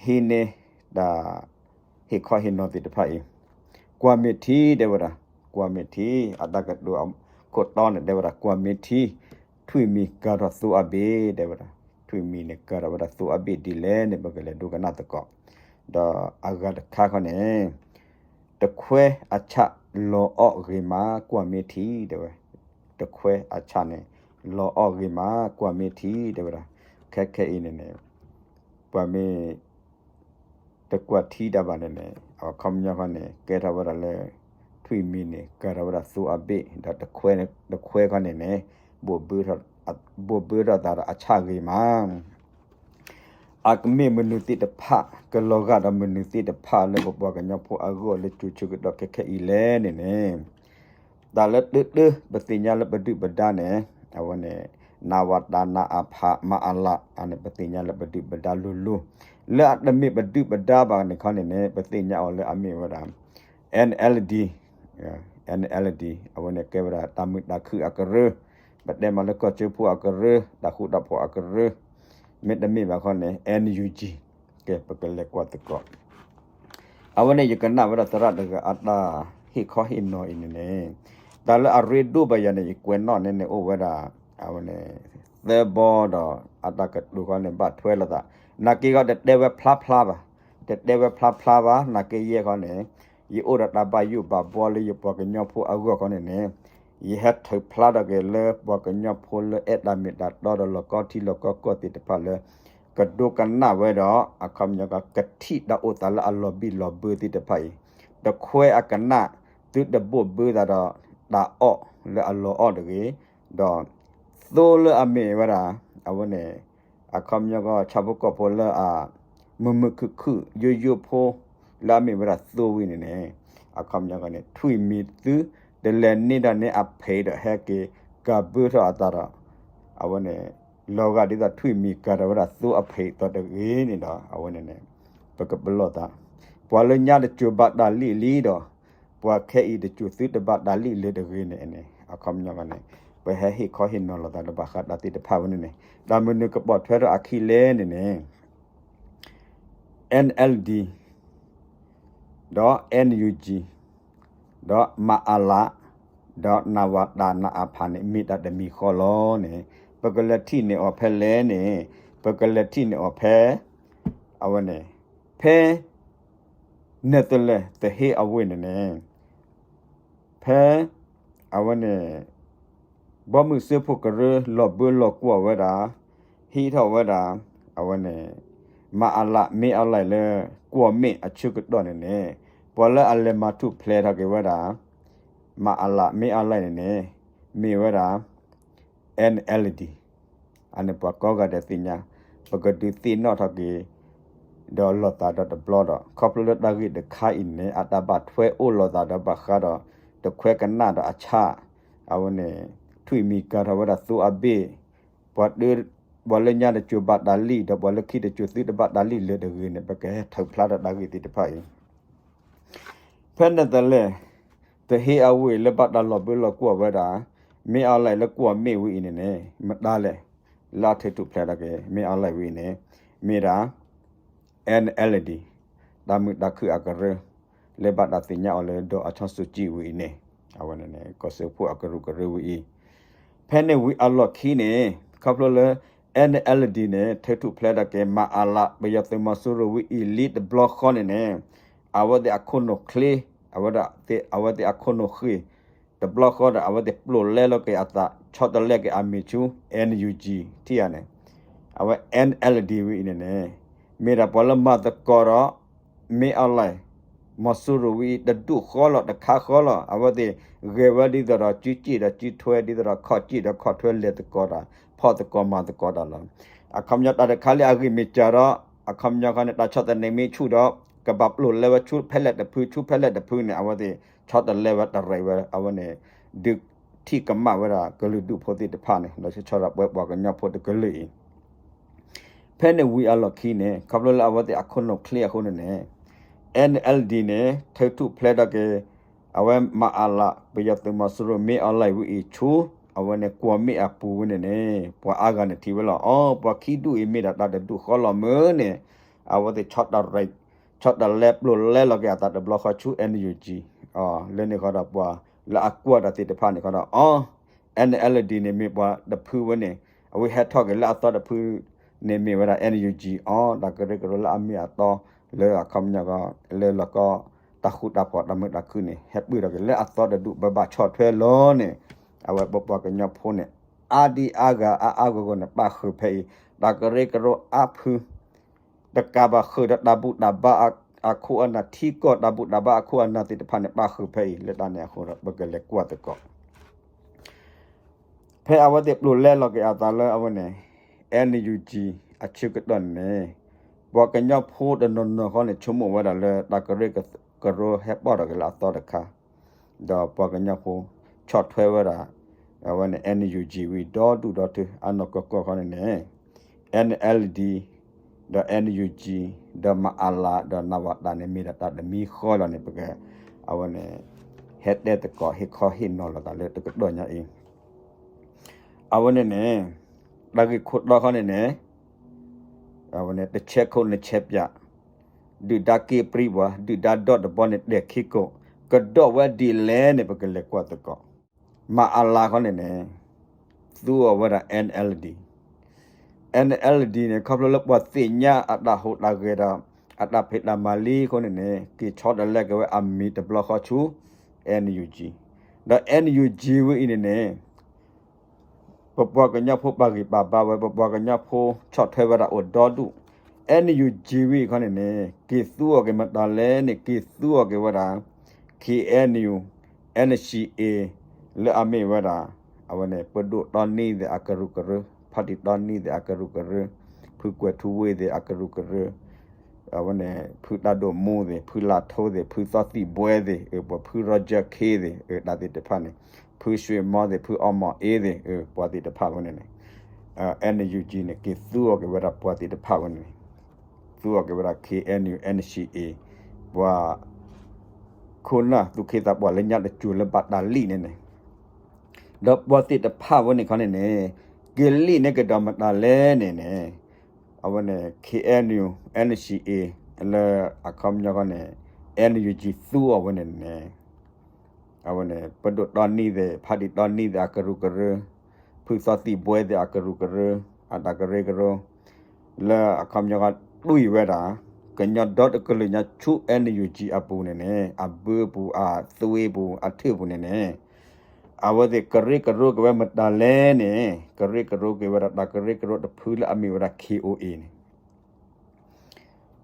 ဟံးန့ၢ်တၢ် ဟ့ၣ်ခီဟ့ၣ်နီၤသ့ၣ်တဖၣ်အံၤ, ကွၢ်မ့ၢ်ထံ တဲဝဲဒၣ်, ကွၢ်မ့ၢ်ထံ အတၢ်ကတိၤခိၣ်တီန့ၣ် တဲဝဲဒၣ် ကွၢ်မ့ၢ်ထံ ထွံၣ်မံၤကၤထီၣ်သိအဘ့ၣ် တဲဝဲဒၣ်, ထွံၣ်မံၤန့ၣ် ကၤထီၣ်ဝဲဒၣ်သိအဘ့ၣ်ဒ်လဲၣ်န့ၣ် ပကလဲၤဒိကနၣ်သကိး, ဒီးအဂၤတခါခီန့ၣ် တခွဲအဆၣ်လီၤအီၣ်ဂ့ၤမး ကွၢ်မ့ၢ်ထံ တဲဝဲ, တခွဲအဆၣ်န့ၣ် လီၤအီၣ်ဂ့ၤမး ကွၢ်မ့ၢ်ထံ တဲဝဲဒၣ်, ခဲခဲအံၤန့ၣ်န့ၣ် ပှၤမ့ၢ် တကွၢ်ထံတၢ်ဘၣ်န့ၣ်န့ၣ် အခီပညီခီန့ၣ် ကဲထီၣ်ဝဲဒၣ်လၢ ထွံၣ်မံၤန့ၣ် ကၤထီၣ်ဝဲဒၣ်သိအဘ့ၣ် ဒီးတခွဲ တခွဲခီန့ၣ်န့ၣ် ဘိၣ်ဘၢထီၣ်သးဒီးအဆၣ်ဂ့ၤမး အကမ့ၢ်မနုၤသ့ၣ်တဖၣ် ကလီၤဂာ်ဒီးမနုၤသ့ၣ်တဖၣ်လၢပပှၤကညီဖိအဂီၢ်လၢ ကၠိဆၢကတီၢ်ခဲခဲအံၤလဲၣ်န့ၣ်န့ၣ် တၢ်လၢတၢတၢ ပသ့ၣ်ညါလၢပဒုၣ်ပဒါန့ၣ် အဝဲန့ၣ် နဝတ နအဖ မအလ အန့ၣ် ပသ့ၣ်ညါလၢပဒုၣ်ပဒါလိၤလိၤ လၢအတမ့ၢ်ပဒုၣ်ပဒါဘၣ်န့ၣ်ခီန့ၣ်န့ၣ် ပသ့ၣ်ညါအီၤလၢအမ့ၢ်ဝဲဒၣ် NLD, NLD အဝဲန့ၣ်ကဲဝဲဒၣ်တၢ်မုာ်တၢ်ခုၣ်အကရၢ, ပတဲမးလၢကီၢ်စၢဖှိၣ်အကရၢ, တၢ်ဃူတၢ်ဖိးအကရၢ, မ့တမ့ၢ်ဘၣ်ခီန့ၣ် NUG, ကဲပကလဲၤကွၢ်သကိး အဝဲန့ၣ်ယကနၣ်ဝဲဒၣ်သရၣ်တဂၤအတၢ်ဟ့ၣ်ခီဟ့ၣ်နီၤအံၤန့ၣ်န့ၣ်, တၢ်လၢအရ့ဒိၣ်ဘၣ်ယၤန့ၣ် ယကွဲးနီၣ်န့ၣ်န့ၣ်အိၣ်ဝဲဒၣ် အဝဲန့ၣ် သၢဘီဒီးအတၢ်ကတိၤခီန့ၣ် ဘၣ်ထွဲလိာ်သး, နာ်က့ဂီၢ်တတဲဝဲဖျါဖျါဘၣ်, တတဲဝဲဖျါဖျါဘၣ် နာ်က့ယဲၢ်ခီန့ၣ် ယအိၣ်ဒီးတၢ်ဘၣ်ယိၣ်ဘၣ်ဘှီလၢယပှၤကညီဖိအဂီၢ်ခီန့ၣ်န့ၣ် ယဟဲထုးဖျါထီၣ်က့ၤလၢပှၤကညီဖိလၢအဲၣ်တၢ်မ့ၢ်တၢ်တီဒီးလီၢ်ကီထံလီၢ်ကီကီၢ်သ့ၣ်တဖၣ်လၢ ကဒိကနၣ်ဝဲဒီး အခီပညီက ကထံၣ်တၢ်အိၣ်သးလၢအလီၤဘံၣ်လီၤဘၢသ့ၣ်တဖၣ်အံၤ, တခွဲးအကနၣ် သုတဘိၣ်ဘၢသးဒီး တၢ်အီၣ်လၢအလီၤအီၣ်တဂ့ၤ, ဒီး သိလၢအမ့ၢ်ဝဲဒၣ် အဝဲန့ၣ် အခီပညီကီၢ်ဆၣ်ဖိကီၢ်ဖိလၢအ မုာ်မုာ်ခုၣ်ခုၣ်ယိယိဖိ လၢအမ့ၢ်ဝဲဒၣ်သိဝံၤန့ၣ်န့ၣ် အခီပညီကီၢ်န့ၣ် ထွံၣ်မံၤသု တလဲၤန့ၢ်တၢ်န့ၢ်အဖံးဒီးဟဲက့ၤ ကၤဘၢထီၣ်အသးဒီး အဝဲန့ၣ် လီၤဂာ်ဒ်သိးထွံၣ်မံၤကၤထီၣ်ဝဲဒၣ်သိအဖံးအသီတဂ့ၤန့ၣ်ဒီး အဝဲန့ၣ်န့ၣ် ပကပလီၢ်သး ပှၤလၢညါတစိၤဘၣ်တၢ်လံၣ်လံဒီး ပှၤခဲအံၤတစိၤသုတဘၣ်တၢ်လံၣ်လၢတဂ့ၤန့ၣ်န့ၣ် အခီပညီကီၢ်န့ၣ် ပဟဲဟ့ၣ်ခီဟ့ၣ်နီၤလိာ်သးဒီးဘၣ်ဃးတၢ်သ့ၣ်တဖၣ်ဝဲန့ၣ်န့ၣ် တၢ်မနုၤကပိာ်ထွဲထီၣ်အခံလဲၣ်န့ၣ်န့ၣ် NLD ဒီး NUG ဒီးမအလ ဒီးနဝတ နအဖ န့ၣ် မ့ၢ်တၢ်တမံၤဃီလီၤန့ၣ် ပကလဲၤထံၣ်န့ၢ်အီၤဖဲလဲၣ်န့ၣ် ပကလဲၤထံၣ်န့ၢ်အီၤဖဲ အဝဲန့ၣ် ဖဲ နဲၣ်သလဲၣ်သဟ့အဝ့ၢ်န့ၣ်န့ၣ် ဖဲ အဝဲန့ၣ် ဘီမုၢ်စၢဖှိၣ်ကရၢလီၤဘၢလီၤကွီၢ်ဝဲဒၣ် ဟံးထီၣ်ဝဲဒၣ် အဝဲန့ၣ် မအလ မ့ၢ်အလၢ်လၢ ကွီၢ်မ့ၣ်အဆၢကတီၢ်န့ၣ်န့ၣ် ပှၤလၢအလဲၤမၤထူၣ်ဖျဲးထီၣ်က့ၤဝဲဒၣ် မအလ မ့ၢ်အလၢ်န့ၣ်န့ၣ် မ့ၢ်ဝဲဒၣ် NLD အန့ၣ်ပှၤကိးဂၤဒဲးသ့ၣ်ညါ ပကဒုးသ့ၣ်နီၣ်ထီၣ်က့ၤ ဒီးလိာ်သးဒီးတဘျီဒီး ခီဖျိလၢတၢ်ဂ့ၢ်တခါအံၤန့ၣ် အတၢ်ဘၣ်ထွဲအိၣ်လိာ်သးဒီးဘၣ်ဃးဒီး တခွဲးကနၣ်ဒီးအဆၣ် အဝဲန့ၣ် ထွံၣ်မံၤကၤထီၣ်ဝဲဒၣ်သိအဘ့ၣ် ပှၤတ ပှၤလၢညါတစိၤဘၣ်တၢ်လံၣ် ဒီးပှၤလၢခံတစိၤသုတဘၣ်တၢ်လံၣ်လၢတဂ့ၤန့ၣ် ပကဟဲထုးဖျါထီၣ်တၢ်ဂ့ၢ်သ့ၣ်တဖၣ်အံၤ ဖဲနဲၣ်သလဲၣ် သဟ့အဝ့ၢ်လၢဘၣ်တၢ်လီၤဘၢလီၤကွီၢ်ဝဲဒၣ် မ့ၢ်အလၢ်လၢကွီၢ်မ့ၣ်ဝဲအံၤန့ၣ်န့ၣ် မတၤလဲၣ် လၢအထုးထူၣ်ဖျဲးထီၣ်က့ၤ မ့ၢ်အလၢ်ဝဲအံၤန့ၣ် မ့ၢ်ဒၣ် NLD တၢ်မုာ်တၢ်ခုၣ်အကရၢ လၢဘၣ်တၢ်သ့ၣ်ညါအီၤလၢ ဒီးအချီၣ်စူၣ်ကံၣ်ဝဲအံၤန့ၣ် အဝဲန့ၣ်န့ၣ် ကီၢ်စၢဖှိၣ်အကရူၢ်ကရၢဝဲအံၤ ဖဲန့ၣ်ဝံၤအလီၢ်ခံန့ၣ် ခီဖျိလၢ NLD န့ၣ် ထုးထူၣ်ဖျဲးထီၣ်က့ၤ မအလ ပယီၤသုးမီၤစိရိၤဝဲအံၤလံတဘျီဃီန့ၣ်န့ၣ် အဝဲသ့ၣ်အခိၣ်နူာ်ချ့ အဝဲဒၣ် အဝဲသ့ၣ်အခိၣ်နူာ်ဃ့ၢ် တဘျီဃီဒီး အဝဲသ့ၣ်ပျိာ်လဲလီၤက့ၤအသး ဆီတလဲက့ၤအမံၤဆူ NUG ထံၣ်ဧါန့ၣ် အဝဲ NLD ဝဲအံၤန့ၣ်န့ၣ် မ့ၢ်ဒၣ်ပှၤလၢမၤသကိးဒီး မ့ၢ်အလၢ် မီၤစိရိၤဝဲအံၤ တဒူၣ်ဃီလီၤ တခါဃီလီၤ အဝဲသ့ၣ်ဂဲၤဝဲဒ်သိးဒီး စုစ့ၣ်ဒီးစုထွဲ ဒ်သိးဒီး ခီၣ်စ့ၣ်ဒီးခီၣ်ထွဲ လဲၤသကိးတၢ် ဖီၣ်သကိးမၤသကိးတၢ်လီၤ. အခီပညီတၢ်တခါလၢအဂ့ၢ်မ့ၢ်စှၤဒီး အခီပညီခီန့ၣ် တၢ်ဆီၣ်သနံးမ့ၢ်ဆူၣ်ဒီး ကဘၣ်ပျိာ်လဲဝဲဆူဖဲလဲၣ်တဖု ဆူဖဲလဲၣ်တဖုန့ၣ် အဝဲသ့ၣ် ဆီတလဲဝဲတရံးဝဲ အဝဲန့ၣ် ဒုးထံၣ်ကမၣ်ဝဲဒၣ်ကလုာ်ဒူၣ်ဖိသ့ၣ်တဖၣ်န့ၣ် လီၤဆီဆီဒၣ်ပဝဲပှၤကညီဖိတကလုာ်အံၤ ဖဲန့ၣ်ဝံၤအလီၢ်ခံန့ၣ် ခီဖျိလၢအဝဲသ့ၣ်အခိၣ်နူာ်ချ့အဃိန့ၣ်န့ၣ် NLD န့ၣ် ထုးထူၣ်ဖျဲးထီၣ်က့ၤ အဝဲမအလ ပယီၤသုးမီၤစိရိၤ မ့ၢ်အလၢ်ဝဲအံၤဆူ အဝဲန့ၣ်ကွီၢ်မ့ၣ်အပူၤဝဲန့ၣ်န့ၣ် ပှၤအါဂၤန့ၣ်ထံၣ်ဝဲလီၤ အီ ပှၤခံဒူၣ်အံၤမ့ၢ်ဒၣ်တၢ်တဒူၣ်ဃီလီၤမ့ၢ်န့ၣ် အဝဲသ့ၣ်ဆီတလဲ ဆီတလဲပျိာ်လဲလီၤက့ၤအသးတဘျီဃီဆူ NUG အီ လၢန့ၣ်ဃီဒီးပှၤ လၢအကွၢ်တၢ်သ့ၣ်တဖၣ်န့ၣ်ဃီဒီး အီ NLD န့ၣ်မ့ၢ်ပှၤတဖုဝဲန့ၣ် အဝဲဟဲထီၣ်က့ၤလၢအသီတဖုန့ၣ်မ့ၢ်ဝဲဒၣ် NUG အီ တၢ်ကရၢကရိလၢအမ့ၢ်အတီ လၢအခီပညီကီ လၢလီၢ်ကီ တၢ်ဃူတၢ်ဖိးတၢ်မုာ်တၢ်ခုၣ်န့ၣ် ဟဲပၢၢ်ထီၣ်က့ၤလၢအသီတဒူၣ် ပဘၣ်ဆီၣ်ထွဲလီၤန့ၣ် အဝဲပပှၤကညီဖိန့ၣ် အါဒံအါဂၤအါအါဂီၢ်ဂီၢ်န့ၣ် ပာ်ဃုာ်ဖဲအံၤ တၢ်ကရၢကရိအါဖု တကးဘၣ်ဃုာ်ဒီးတၢ်ဘူၣ်တၢ်ဘါအခိၣ်အနၢ် ထံကီၢ်တၢ်ဘူၣ်တၢ်ဘါအခိၣ်အနၢ်သ့ၣ်တဖၣ်န့ၣ် ပာ်ဃုာ်ဖဲအံၤ လၢတၢ်န့ၣ်အဃိဒီး ပကလဲၤကွၢ်သကိး ဖဲအဝဲသ့ၣ်ပျိာ်လဲလီၤက့ၤအသးလၢအဝဲန့ၣ် NUG အဆၢကတီၢ်န့ၣ်န့ၣ် ပှၤကညီဖိတနီၤနီၤဃီန့ၣ် ဆိကမိၣ်ဝဲဒၣ်လၢတၢ်ကရၢကရိဟဲပၢၢ်ထီၣ်က့ၤလၢအသီတခါ ဒီးပှၤကညီဖိဆီၣ်ထွဲဝဲဒၣ် အဝဲန့ၣ် NUG ဝံၤဒီဒူၣ်ဒီထၢ အနီၢ်ကီၢ်ကီၢ်ဃီန့ၣ်န့ၣ် NLD ဒီး NUG ဒီးမအလ ဒီးနဝတ န့ၣ် မ့ၢ်ဒၣ်တၢ်တမံၤဃီလီၤန့ၣ် ပက အဝဲန့ၣ် ဟဲတဲသကိးဟ့ၣ်ခီဟ့ၣ်နီၤလိာ်သးလၢတကတီၢ်ညါအံၤ အဝဲန့ၣ်န့ၣ် တၢ်ဂ့ၢ်ခိၣ်တီဃီန့ၣ်န့ၣ် အဝဲန့ၣ် တဆဲခိၣ်နဆဲပၠး ဒုၣ်ဒါက့ပြံပှၤ ဒုၣ်ဒါဒီတဘီန့ၣ် တဲာ်ခံကိး ကဒီးဝဲဒ်လဲၣ်န့ၣ် ပကလဲၤကွၢ်သကိး မအလ ဃီန့ၣ်န့ၣ် သူအီၤဝဲဒၣ် NLD NLD န့ၣ် ခီဖျိလၢပှၤသ့ၣ်ညါအတၢ်ဟူးတၢ်ဂဲၤဒီး အတၢ်ဖံးတၢ်မၤလံအဃိန့ၣ်န့ၣ် က့ၤဆီတလဲက့ၤဝဲအမံၤတဘျီဃီဆူ NUG ဒီး NUG ဝဲအံၤန့ၣ်န့ၣ် ပပှၤကညီဖိပာ်ဂံၢ်ပာ်ဘါဝဲ ပပှၤကညီဖိဆီၣ်ထွဲဝဲဒၣ်အိၣ်ဒီဒူၣ်, NUG ဝဲအံၤခီန့ၣ်န့ၣ် က့ၤသူအီၤက့ၤမတၤလဲၣ်န့ၣ် က့ၤသူအီၤက့ၤဝဲဒၣ် KNU NCA လၢအမ့ၢ်ဝဲဒၣ် အဝဲန့ၣ် ပဒိၣ်တီနံသ့ၣ်အကရူၢ်ကရၢ, ဖါတံၢ်တီနံသ့ၣ်အကရူၢ်ကရၢ, ဖုကွဲၤထူဝ့သ့ၣ်အကရူၢ်ကရၢ, အဝဲန့ၣ် ဖုတၢ်ဒိၣ်မူသ့ၣ်, ဖုလါထိသ့ၣ်, ဖုသီသံၣ်ဘှဲသ့ၣ်, ပှၤဖု Roger K သ့ၣ်, တၢ်သ့ၣ်တဖၣ်န့ၣ်, ဖုရွှေမောသ့ၣ်, ဖုအီမီၤအ့သ့ၣ်, ပှၤသ့ၣ်တဖၣ်ဝဲန့ၣ်န့ၣ် NUG န့ၣ် က့ၤသူအီၤက့ၤဝဲဒၣ်ပှၤသ့ၣ်တဖၣ်ဝဲန့ၣ်န့ၣ်, သူအီၤက့ၤဝဲဒၣ် KNU NCA ပှၤ ခိၣ်နၢ်သူၣ်က့သးပှၢ်လၢညါတစိၤလၢဘၣ်တၢ်လံၣ်န့ၣ်န့ၣ်, ဒီးပှၤသ့ၣ်တဖၣ်ဝဲန့ၣ်ခီန့ၣ်န့ၣ် က့ၤလံၣ်န့ၢ်ကဒီးမတၤလဲၣ်န့ၣ်န့ၣ်, အဝဲန့ၣ် KNU NCA လၢအခီပညီခီန့ၣ် NUG သူအီၤဝဲန့ၣ်န့ၣ် အဝဲန့ၣ် ပဒိၣ်တီနံသ့ၣ် ဖါတံၢ်တီနံသ့ၣ်အကရူၢ်ကရၢ, ဖုသီသံၣ်ဘှဲသ့ၣ်အကရူၢ်ကရၢ, အတၢ်ကရၢကရိ လၢအခီပညီခီတွံၢ်ဝဲဒၣ် ကညီဒီတကလုာ်ညါဆူ NUG အပူၤန့ၣ်န့ၣ် အဘၢပူၤ အသွ့ပူၤ အထၢၣ်ပူၤန့ၣ်န့ၣ် အဝဲသ့ၣ်ကရၢကရိက့ၤဝဲမတၤလဲၣ်န့ၣ် ကရၢကရိက့ၤဝဲဒၣ်တၢ်ကရၢကရိတဖုလၢအမ့ၢ်ဝဲဒၣ် K O A န့ၣ်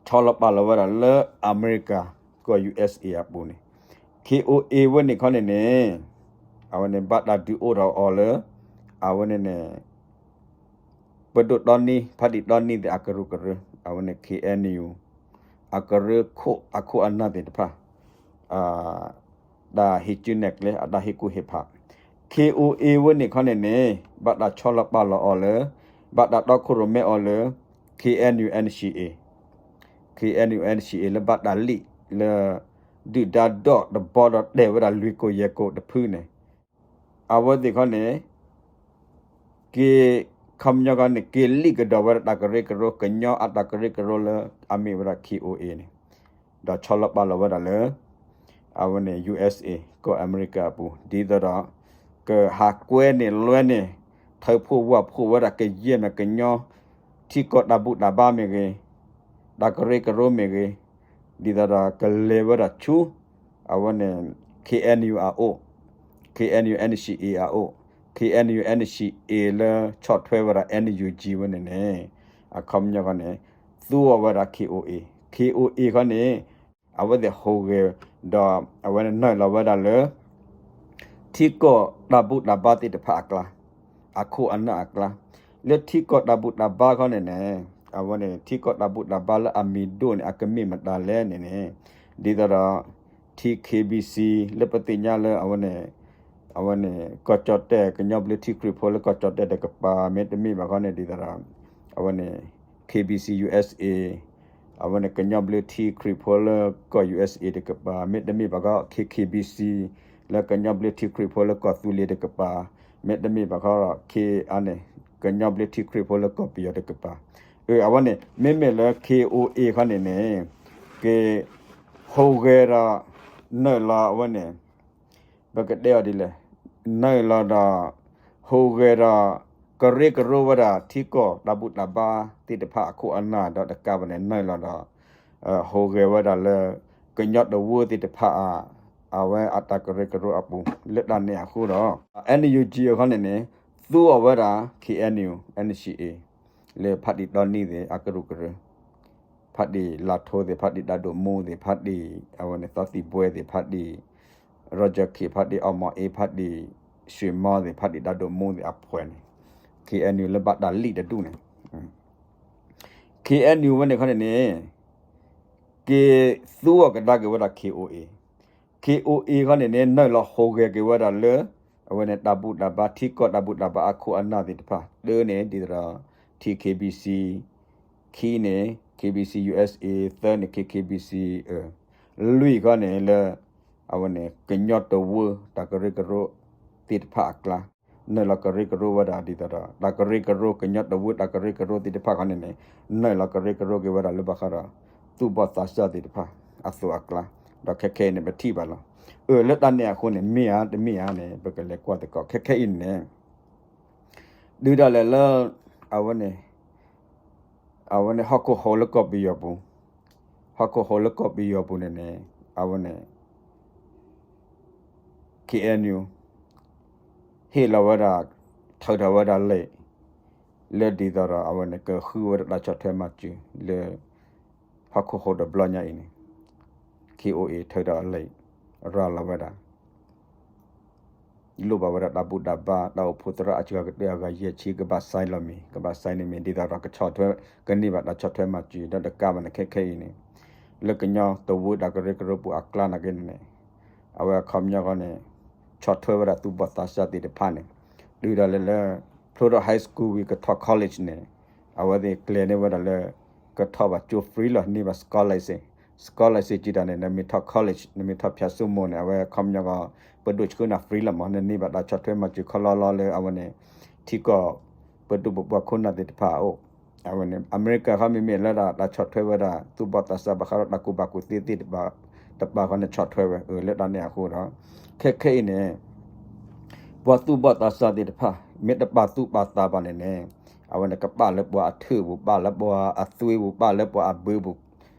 ဆီလီၤပာ်လီၤဝဲဒၣ်လၢအမဲရကၤကီၢ် U S A အပူၤန့ၣ်, K O A ဝဲန့ၣ်ခီန့ၣ်န့ၣ် အဝဲန့ၣ်ဘၣ်တၢ်ဒုးအိၣ်ထီၣ်အီၤလၢ အဝဲန့ၣ်န့ၣ် ပဒိၣ်တီနံ ဖါတံၢ်တီနံသ့ၣ်အကရူၢ်ကရၢ, အဝဲန့ၣ် K N U အကရၢခိၣ်အခိၣ်အနၢ်သ့ၣ်တဖၣ် တၢ်ဟ့ၣ်ကူၣ်နဲၣ်ကျဲ အတၢ်ဟ့ၣ်ကူၣ်ဟ့ၣ်ဖး, K O A ဝဲန့ၣ်ခီန့ၣ်န့ၣ် ဘၣ်တၢ်ဆီလီၤပာ်လီၤအီၤလၢ ဘၣ်တၢ်တီခိၣ်ရိၣ်မဲအီၤလၢ K N U N C A, K N U N C A လၢဘၣ်တၢ်လံၣ်လၢ ဒုၣ်ဒါဒီတဘီဒီးတဲာ်ဝဲဒၣ်လွံၢ်ကိၣ်ယဲၢ်ကိၣ်တဖုန့ၣ် အဝဲသ့ၣ်ခီန့ၣ် က့ၤ ခီပညီခီန့ၣ် က့ၤလံၣ်ကဒီးဝဲဒၣ်တၢ်ကရၢကရိ ကညီအတၢ်ကရၢကရိလၢအမ့ၢ်ဝဲဒၣ် K O A န့ၣ်, ဒီးဆီလီၤပာ်လီၤဝဲဒၣ်လၢ အဝဲန့ၣ် U S A ကီၢ်အမဲရကၤအပူၤ ဒ်သိးဒီး ကဟးကွဲန့ၢ်လွဲန့ၢ် ထၢဖှိၣ်ဝၣ်ဖှိၣ်ဝဲဒၣ်ကယဲၢ်မ့ၢ်ကညီ ထံကီၢ်တၢ်ဘူၣ်တၢ်ဘါမ့ၢ်ဂ့ၤ, တၢ်ကရၢကရိမ့ၢ်ဂ့ၤ, ဒ်သိးဒီးကလဲၤဝဲဒၣ်ဆူ အဝဲန့ၣ် K N U အအိၣ်, K N U N C A အအိၣ်, K N U N C A လၢဆီၣ်ထွဲဝဲဒၣ် N U G ဝဲန့ၣ်န့ၣ် အခီပညီခီန့ၣ် သူအီၤဝဲဒၣ် K O A, K O A ခီန့ၣ် အဝဲသ့ၣ်ဟူးဂဲၤ ဒီးအဝဲန့ၣ်နုာ်လီၤဝဲဒၣ်လၢ ထံကီၢ်တၢ်ဘူၣ်တၢ်ဘါသ့ၣ်တဖၣ်အကျါ, အခိၣ်အနၢ်အကျါ, လၢထံကီၢ်တၢ်ဘူၣ်တၢ်ဘါခီန့ၣ်န့ၣ် အဝဲန့ၣ် ထံကီၢ်တၢ်ဘူၣ်တၢ်ဘါလၢအမံၤဒိၣ်န့ၣ် အကမ့ၢ်မတၤလဲၣ်န့ၣ်န့ၣ် ဒ်သိးဒီး T K B C လၢပသ့ၣ်ညါလၢအဝဲန့ၣ် အဝဲန့ၣ် ကီၢ်ကၠီၣ်တဲၣ် ကညီဘျၢထံခရံာ်ဖိလၢကီၢ်ကၠီၣ်တဲၣ်တကပၤ မ့တမ့ၢ်ဘၣ်ခီန့ၣ် ဒ်သိးဒီး အဝဲန့ၣ် K B C U S A အဝဲန့ၣ် ကညီဘျၢထံခရံာ်ဖိလၢကီၢ် U S A တကပၤ မ့တမ့ၢ်ဘၣ်ခီ K K B C လၢကညီဘျၢထံခရံာ်ဖိလၢကီၢ်သူလ့ၤတကပၤ မ့တမ့ၢ်ဘၣ်ခီ K အန့ၣ် ကညီဘျၢထံခရံာ်ဖိလၢကီၢ်ပယီၤတကပၤ အဝဲန့ၣ် မ့မ့ၢ်လၢ K O A ခီန့ၣ်န့ၣ် က့ၤ ဟူးဂဲၤဒီး နုာ်လီၤအဝဲန့ၣ် ပကတဲအီၤဒ်လဲၣ်, နုာ်လီၤဒီး ဟူးဂဲၤဒီး ကရၢကရိဝဲဒၣ်ထံကီၢ်တၢ်ဘူၣ်တၢ်ဘါသ့ၣ်တဖၣ်အခိၣ်အနၢ်ဒီးတကးဘၣ်န့ၣ် နုာ်လီၤဒီး ဟူးဂဲၤဝဲဒၣ်လၢ ကညီတဝၢသ့ၣ်တဖၣ်အ အဝဲအတၢ်ကရၢကရိအပူၤ လၢတၢ်န့ၣ်အဃိဒီး N U G အခီန့ၣ်န့ၣ် သူအီၤဝဲဒၣ် K N U N C A လၢဖါတံၢ်တီနံသ့ၣ်အကရူၢ်ကရၢ ဖါတံၢ်လါထိသ့ၣ် ဖါတံၢ်တၢ်ဒိၣ်မူသ့ၣ် ဖါတံၢ်အဝဲန့ၣ်သီသံၣ်ဘှဲသ့ၣ် ဖါတံၢ် Roger K ဖါတံၢ်အီမီၤအ့ ဖါတံၢ် ရွှေမောသ့ၣ် ဖါတံၢ်တၢ်ဒိၣ်မူသ့ၣ်အဖှဲးန့ၣ် K N U လၢဘၣ်တၢ်လံၣ်တဒူၣ်န့ၣ် K N U ဝဲန့ၣ်ခီန့ၣ်န့ၣ် က့ၤသူအီၤကဒါက့ၤဝဲဒၣ် K O A, K O A ခီန့ၣ်န့ၣ် နုာ်လီၤဟူးဂဲၤက့ၤဝဲဒၣ်လၢ အဝဲန့ၣ်တၢ်ဘူၣ်တၢ်ဘါ ထံကီၢ်တၢ်ဘူၣ်တၢ်ဘါအခိၣ်အနၢ်သ့ၣ်တဖၣ် တၢန့ၣ် ဒ်သိးဒီး T K B C ခံန့ၣ် K B C U S A သၢန့ၣ် K K B C လွံၢ်ခီန့ၣ်လၢ အဝဲန့ၣ် ကညီတဝၢ တၢ်ကရၢကရိသ့ၣ်တဖၣ်အကျါ နုာ်လီၤကရၢကရိဝဲဒၣ်ဒ်သိးဒီး တၢ်ကရၢကရိ ကညီတဝၢတၢ်ကရၢကရိသ့ၣ်တဖၣ်ခီန့ၣ်န့ၣ် နုာ်လီၤကရၢကရိက့ၤဝဲဒၣ်လၢဘၣ်ဃးဒီး သူၣ်ဘီၣ်သးစၢ်သ့ၣ်တဖၣ် အသိးအကျါ ဒီးခဲခဲအံၤန့ၣ် ပထံၣ်ဘၣ်လီၤ. အၢ လၢတၢ်န့ၣ်အဃိန့ၣ် မ့ၢ်ဧါ တမ့ၢ်ဧါန့ၣ် ပကလဲၤကွၢ်သကိး ခဲခဲအံၤန့ၣ် ဒုးဒၣ်လဲာ်လၢ အဝဲန့ၣ် အဝဲန့ၣ် ဟီၣ်ခိၣ်ဟိးလၢကီၢ်ပယီၤပူၤ, ဟီၣ်ခိၣ်ဟိးလၢကီၢ်ပယီၤပူၤန့ၣ်န့ၣ် အဝဲန့ၣ် KNU ဟ့ၣ်လီၤဝဲဒၣ် ထုးထီၣ်ဝဲဒၣ်လံာ် လၢဒ်သိးဒီးအဝဲန့ၣ် ကဃုဝဲဒၣ်တၢ်ဆီၣ်ထွဲမၤစၢၤလၢ ဟီၣ်ခိၣ်ဟိၣ်တဘျီညါအံၤန့ၣ် KOA ထုးထီၣ်အလံာ် ရၤလီၤဝဲဒၣ် လိၣ်ဘၣ်ဝဲဒၣ်တၢ်ဘူၣ်တၢ်ဘါ တၢ်အိၣ်ဖှိၣ်သရၣ်အစှၤကတၢၢ်အဂၤယဲၢ်ဆံ ကဘၣ် sign လီၤမ့ၢ် ကဘၣ် sign န့ၣ်မ့ၢ် ဒ်သိးဒီးကဆီၣ်ထွဲ ကန့ၢ်ဘၣ်တၢ်ဆီၣ်ထွဲမၤစၢၤ ဒီးတကးဘၣ်န့ၣ် ခဲခဲအံၤန့ၣ် လၢကညီတဝၢတၢ်ကရၢကရိပူၤအကျါနာ်က့န့ၣ် အဝဲအခီပညီဃီန့ၣ် ဆီၣ်ထွဲဝဲဒၣ်သူၣ်ဘီၣ်သးစၢ်သ့ၣ်တဖၣ်န့ၣ် တုၤဒၣ်လဲာ်လၢ ဖျိထီၣ် high school ဝံၤကထီၣ် college န့ၣ် အဝဲသ့ၣ်ကျဲၤန့ၢ်ဝဲဒၣ်လၢ ကထီၣ်ဘၣ်ကၠိ free လီၤ န့ၢ်ဘၣ် scholarship scholarship ကံတၢ်န့ၣ် နမ့ၢ်ထီၣ် college နမ့ၢ်ထီၣ်ဖၠၣ်စိမိၤန့ၣ် အဝဲအခီပညီဃီ ပဒိၣ်ဆှၢနၤ free လီၤမး နန့ၢ်ဘၣ်တၢ်ဆီၣ်ထွဲမၤစၢၤခီလီလီလၢအဝဲန့ၣ် ထံကီၢ် ပဒိၣ်ပပှၢ်ခိၣ်နၢ်သ့ၣ်တဖၣ်အအိၣ် အဝဲန့ၣ် အမဲရကၤဃီမ့မ့ၢ်လၢဒၣ်တၢ်ဆီၣ်ထွဲဝဲဒၣ် သူၣ်ဘီၣ်သးစၢ်ဘၣ်ဃးဒီးတၢ်ကူၣ်ဘၣ်ကူၣ်သ့သ့ၣ်တဖၣ် တပၤဃီန့ၣ်ဆီၣ်ထွဲဝဲ အၢ လၢတၢ်န့ၣ်အဃိဒီး ခဲခဲအံၤန့ၣ် ပှၤသူၣ်ဘီၣ်သးစၢ်သ့ၣ်တဖၣ် မ့ၢ်တပာ်သူၣ်ပာ်သးဘၣ်န့ၣ်န့ၣ် အဝဲန့ၣ်ကပာ်လၢပှၤအထၢၣ်ပူၤ ပာ်လၢပှၤအသွ့ပူၤ ပာ်လၢပှၤအဘၢပူၤ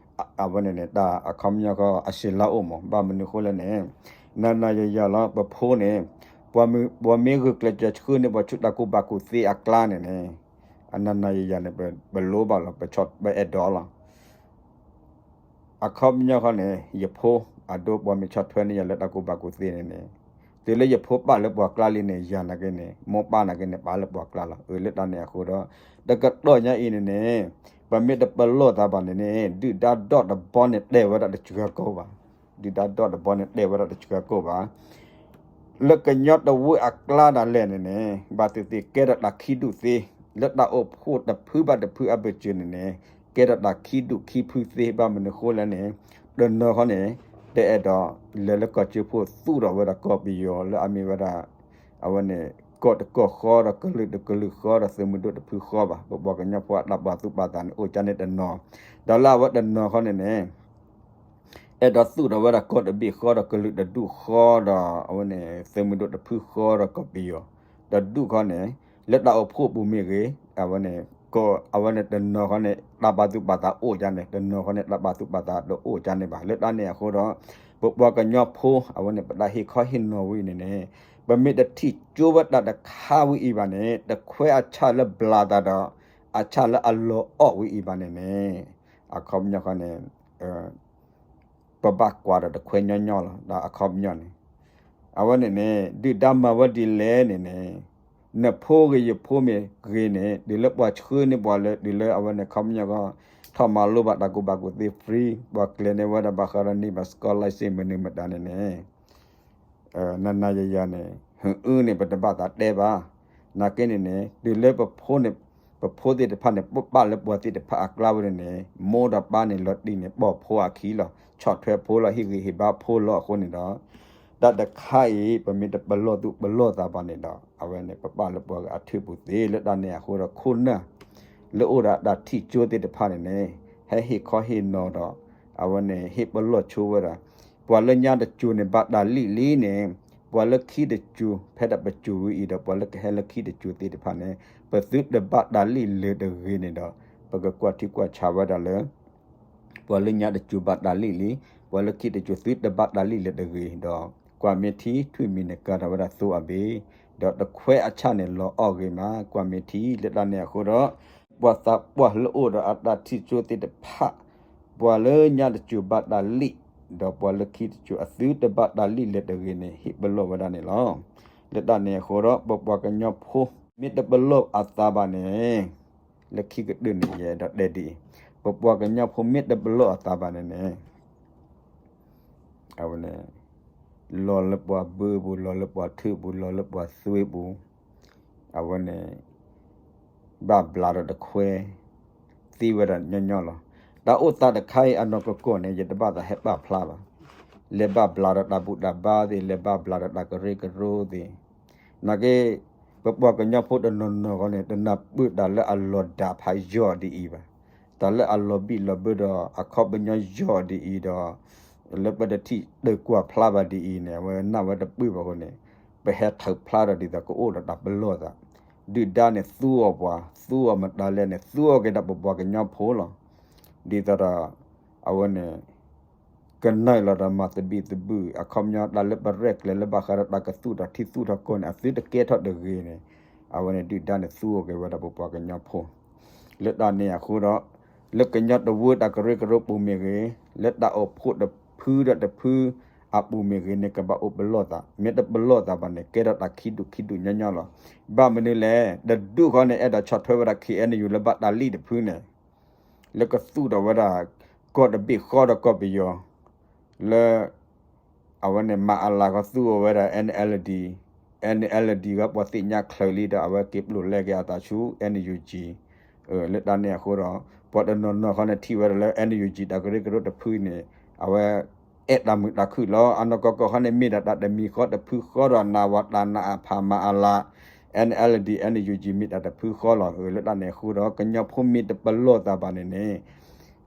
အဝဲန့ၣ်န့ၣ် တၢ်အခီပညီဃီအစှၤလါအိၣ်မး ဘၣ်မနုၤဃိလဲၣ်န့ၣ် နၤနၤယၤယၤလီၤ ပဖိန့ၣ် ပှၤမ့ၢ်ဂုာ်ကျဲးစၢးဆှၢန့ၢ်ပှၤဆူ တၢ်ကူၣ်ဘၣ်ကူၣ်သ့အကျါန့ၣ်န့ၣ် အနၤနၤယၤယၤန့ၣ် ပလိၣ်ဘၣ်လီၤ ပအဲၣ်ဒိးလီၤ အခီပညီဃီန့ၣ် ယဖိ အဒိပှၤမ့ၢ်ဆီၣ်ထွဲန့ၢ်ယၤလၢတၢ်ကူၣ်ဘၣ်ကူၣ်သ့န့ၣ်န့ၣ် တုၤလၢယဖိပာ်လၢပှၤကျါလံန့ၣ် ယၤနာ်က့န့ၣ် မိၢ်ပၢ်နာ်က့န့ၣ် ပာ်လၢပှၤကျါလီၤ အၢ လၢတၢ်န့ၣ်အဃိဒီး တကတီၢ်ညါအံၤန့ၣ်န့ၣ် ပမ့ၢ်တပလီၢ်သးဘၣ်န့ၣ်န့ၣ် ဒုၣ်ဒါဒီတဘီန့ၣ်တဲဝဲဒၣ်တစှၤကိာ်ဘၣ် ဒုၣ်ဒါဒီတဘီန့ၣ်တဲဝဲဒၣ်တစှၤကိာ်ဘၣ် လၢကညီတဝၢအကျါဒၣ်လဲာ်န့ၣ်န့ၣ် ဘၣ်သ့ၣ်သ့ၣ်ကဲထီၣ်တၢ်ခံဒူၣ်သ့ လၢတၢ်အိၣ်ဖှိၣ်တဖုဘၣ်တဖုအဘၢၣ်စၢၤန့ၣ်န့ၣ် ကဲထီၣ်တၢ်ခံဒူၣ်ခံဖုသ့ ဘၣ်မနုၤဃိလဲၣ်န့ၣ် တနီၤဃီန့ၣ် တအဲၣ်ဒိးလဲၤလၢကီၢ်ကၠိဖိသူၣ်ထီၣ်ဝဲဒၣ်ကီၢ်ပယီၤလၢအမ့ၢ်ဝဲဒၣ် အဝဲန့ၣ် ကီၢ်တကီၢ်ဃီဒီးကလုာ်တကလုာ်ဃီဒီးသုးမုၢ်ဒိၣ်တဖုဃီဘၣ် ပပှၤကညီဖိအတၢ်ပာ်သူၣ်ပာ်သးန့ၣ် အိၣ်ကၠါန့ၣ်တနီၤ ဒီးလၢအဝဲတနီၤဃီန့ၣ်န့ၣ် အဲၣ်ဒိးသူၣ်ထီၣ်ဝဲဒၣ်ကီၢ်တဘ့ၣ်ဃီဒီးကလုာ်တဒူၣ်ဃီဒီး အဝဲန့ၣ် သုးမုၢ်ဒိၣ်တဖုဃီဒီးကီၢ်ပယီၤ တဒူၣ်ဃီန့ၣ် လၢတၢ်အိၣ်ဖှိၣ်ပူၤမ့ၢ်ဂ့ၤ အဝဲန့ၣ် အဝဲန့ၣ်တနီၤဃီန့ၣ် တၢ်ပာ်သူၣ်ပာ်သးအိၣ်ကၠါန့ၣ် တနီၤဃီန့ၣ် တၢ်ပာ်သူၣ်ပာ်သးတအိၣ်ကၠါန့ၣ်ဘၣ် လၢတၢ်န့ၣ်အဃိဒီး ပပှၤကညီဖိ အဝဲန့ၣ် ပတၢ်ဟ့ၣ်ခီဟ့ၣ်နီၤဝဲအံၤန့ၣ်န့ၣ် ပမ့ၢ်တထံၣ်ကၠိဝဲတၢ်တခါဝဲအံၤဘၣ်န့ၣ် တခွဲးအဆၣ်လၢဘျးသးဒီး အဆၣ်လၢအလီၤအီၣ်ဝဲအံၤဘၣ်န့ၣ်န့ၣ် အခီပညီဃီန့ၣ် ပဘၣ်ကွၢ်ဒီးတခွဲးညီညီလီၤ ဒီးအခီပညီန့ၣ် အဝဲန့ၣ်န့ၣ် ဒုၣ်ဒါမၤဝဲဒ်လဲၣ်န့ၣ်န့ၣ် နဖိဂ့ၤယဖိမ့ၢ်ဂ့ၤန့ၣ် တုၤလၢပှၤဆှၢန့ၢ်ပှၤလၢ တုၤလၢအဝဲန့ၣ် အခီပညီဃီ ထီၣ်မၤလိဘၣ်တၢ်ကူၣ်ဘၣ်ကူၣ်သ့ free ပှၤကျဲၤန့ၢ်ဝဲဒၣ်ဘၣ်ဃးဒီးန့ၢ်ဘၣ် scholarship မနုၤမတၤန့ၣ်န့ၣ် နၤနၤယၤယၤန့ၣ် ဟုအုန့ၣ် ပတဘၣ်သးတဲဘၣ်. နာ်က့န့ၣ်န့ၣ် တုၤလၢပဖိန့ၣ် ပဖိသ့ၣ်တဖၣ်န့ၣ် ပပာ်လၢပှၤသ့ၣ်တဖၣ်အကျါဝဲန့ၣ်န့ၣ် မိၢ်ဒီးပၢ်န့ၣ်လီၤတံၢ်န့ၣ် ပိာ်ဖိအခံလီၤ ဆီၣ်ထွဲဖိလီၤ ဟ့ၣ်ဂံၢ်ဟ့ၣ်ဘါဖိလီၤအဃိန့ၣ်ဒီး တၢ်တခါအံၤ ပမ့ၢ်တပလီၢ်သူၣ်ပလီၢ်သးဘၣ်န့ၣ်ဒီး အဝဲန့ၣ် ပပာ်လၢပှၤဂၤအထၢၣ်ပူၤသ့ လၢတၢ်န့ၣ်အဃိဒီးခိၣ်နၢ် လၢအိၣ်ဒီးတၢ်ထံၣ်ကၠိသ့ၣ်တဖၣ်န့ၣ်န့ၣ် ဟဲဟ့ၣ်ခီဟ့ၣ်နီၤဒီး အဝဲန့ၣ် ဟ့ၣ်ပလီၢ်ဆိဝဲဒၣ် ပှၤလၢညါတစိၤန့ၣ် ဘၣ်တၢ်လံၣ်လံန့ၣ် ပှၤလၢခံတစိၤ ဖဲဒၣ်ပစိၤဝဲအံၤဒီး ပှၤလၢကဟဲလၢခံတစိၤသ့ၣ်တဖၣ်န့ၣ် ပသုတဘၣ်တၢ်လံၣ်လၢၤတဂ့ၤန့ၣ်ဒီး ပကကွၢ်ထံကွၢ်ဆးဝဲဒၣ်လၢ ပှၤလၢညါတစိၤဘၣ်တၢ်လံၣ်လံ, ပှၤလၢခံတစိၤသုတဘၣ်တၢ်လံၣ်လၢၤတဂ့ၤဒီး ကွၢ်မ့ၢ်ထံ ထွံၣ်မံၤန့ၣ်ကၤထီၣ်ဝဲဒၣ်သိအဘ့ၣ်, ဒီးတခွဲးအဆၣ်န့ၣ်လီၤအီၣ်ဂ့ၤမး ကွၢ်မ့ၢ်ထံ လၢတၢ်န့ၣ်အဃိဒီး ပှၤသးပှၢ်လၢအိၣ်ဒီးအတၢ်ထံၣ်ကၠိသ့ၣ်တဖၣ် ပှၤလၢညါတစိၤဘၣ်တၢ်လံၣ်, ဒီးပှၤလၢခံတစိၤအသုတဘၣ်တၢ်လံၣ်လၢၤတဂ့ၤန့ၣ် ဟ့ၣ်ပလီၢ်ဝဲဒၣ်န့ၣ်လီၤ. လၢတၢ်န့ၣ်အဃိဒီး ပပှၤကညီဖိ မ့ၢ်တပလီၢ်အသးဘၣ်န့ၣ် လၢခံကတၢၢ်န့ၣ် ယအဲၣ်ဒိးတဲဒ်အံၤ, ပပှၤကညီဖိမ့ၢ်တပလီၢ်အသးဘၣ်န့ၣ်န့ၣ် အဝဲန့ၣ် လီၤလၢပှၤဘၢပူၤ လီၤလၢပှၤထၢၣ်ပူၤ လီၤလၢပှၤသွ့ပူၤ အဝဲန့ၣ် ဘၣ်ဘျးဒီးတခွဲး သ့ဝဲဒၣ်ညီညီလီၤ. တၢ်အိၣ်သးတခါအံၤအနီၢ်ကီၢ်ကီၢ်န့ၣ် ယတဘၣ်သးဟဲပာ်ဖျါဘၣ်. လဲၤဘၣ်ဘျးဒီးတၢ်ဘူၣ်တၢ်ဘါသ့ၣ် လဲၤဘၣ်ဘျးဒီးတၢ်ကရၢကရိသ့ၣ် နာ်က့ ပပှၤကညီဖိတနီၤနီၤဃီန့ၣ် တနၢ်ပၢၢ်တၢ်လၢအလီၤဒၣ်ဖးယိာ်ဒ်အံၤဘၣ်. တၢ်လၢအလီၤဘံၣ်လီၤဘၢဒီး အခီပညီယိာ်ဒ်အံၤဒီး လၢပတထံၣ်တၢ်ကွၢ်ဖျါဘၣ်ဒ်အံၤန့ၣ် အဝဲနၢ်ဝဲတပၢၢ်ဘၣ်အဃိန့ၣ် ပဟဲထုးဖျါဒီးဒ်သိးကအိၣ်ဒီးတၢ်ပလီၢ်သး, ဒုၣ်ဒါန့ၣ်သူအီၤပှၤ သူအီၤမတၤလဲၣ်န့ၣ် သူအီၤက့ၤဒီးပပှၤကညီဖိလီၤ. ဒ်သိးဒီး အဝဲန့ၣ် ကနၣ်လီၤဒီးမၤသဘံၣ်သဘုၣ် အခီပညီတၢ်လၢပရဲၣ်ကျဲၤလၢဘၣ်ဃးဒီးတၢ်ကသူၣ်ထီၣ်ထံသူၣ်ထီၣ်ကီၢ်န့ၣ် အသုတကဲထီၣ်တဂ့ၤန့ၣ် အဝဲန့ၣ်ဒုၣ်ဒါန့ၣ်သူအိၣ်က့ၤဝဲဒၣ်ပပှၤကညီဖိ လၢတၢ်န့ၣ်အဃိဒီး လၢကညီတဝၢတၢ်ကရၢကရိပူၤမ့ၢ်ဂ့ၤ လၢတၢ်အိၣ်ဖှိၣ်တဖုဒီးတဖုအပူၤမ့ၢ်ဂ့ၤန့ၣ် ကဘၣ်အိၣ်ပလီၢ်သး မ့ၢ်တပလီၢ်သးဘၣ်န့ၣ် ကဲထီၣ်တၢ်ခံဒူၣ်ခံဒူၣ်ညီညီလီၤ. ဘၣ်မနုၤလဲၣ် တဒူၣ်ဃီန့ၣ် အဲၣ်ဒိးဆီၣ်ထွဲဝဲဒၣ် ခ့ၣ်အဲၣ်ယူၣ် လၢဘၣ်တၢ်လံၣ်တဖုန့ၣ် လၢကသူၣ်ထီၣ်ဝဲဒၣ် ကီၢ်တဘ့ၣ်ဃီဒီးကီၢ်ပယီၤ လၢ အဝဲန့ၣ်မၤအလၤကီၤသူအီၤဝဲဒၣ် NLD, NLD ဂီၢ်ပှၤသ့ၣ်ညါချၢးလံဒီး အဝဲက့ၤပျိာ်လဲက့ၤအတၢ်ဆူ NUG, လၢတၢ်န့ၣ်အဃိဒီး ပှၤတနီၤနီၤခီန့ၣ်ထံၣ်ဝဲဒၣ်လၢ NUG တၢ်ကရၢကရိတဖုန့ၣ် အဝဲ အဲၣ်တၢ်မုာ်တၢ်ခုၣ်လီၤ. အနီၢ်ကီၢ်ကီၢ်ခီန့ၣ် မ့ၢ်ဒၣ်တၢ်တမံၤဃီတဖုဃီဒီး နၢ်ဝဲတၢ်နးအဖးမၤအလၤ NLD, NUG မ့ၢ်တၢ်တဖုဃီလီၤ. လၢတၢ်န့ၣ်အဃိဒီး ကညီဖိမ့ၢ်တပလီၢ်သးဘၣ်န့ၣ်န့ၣ်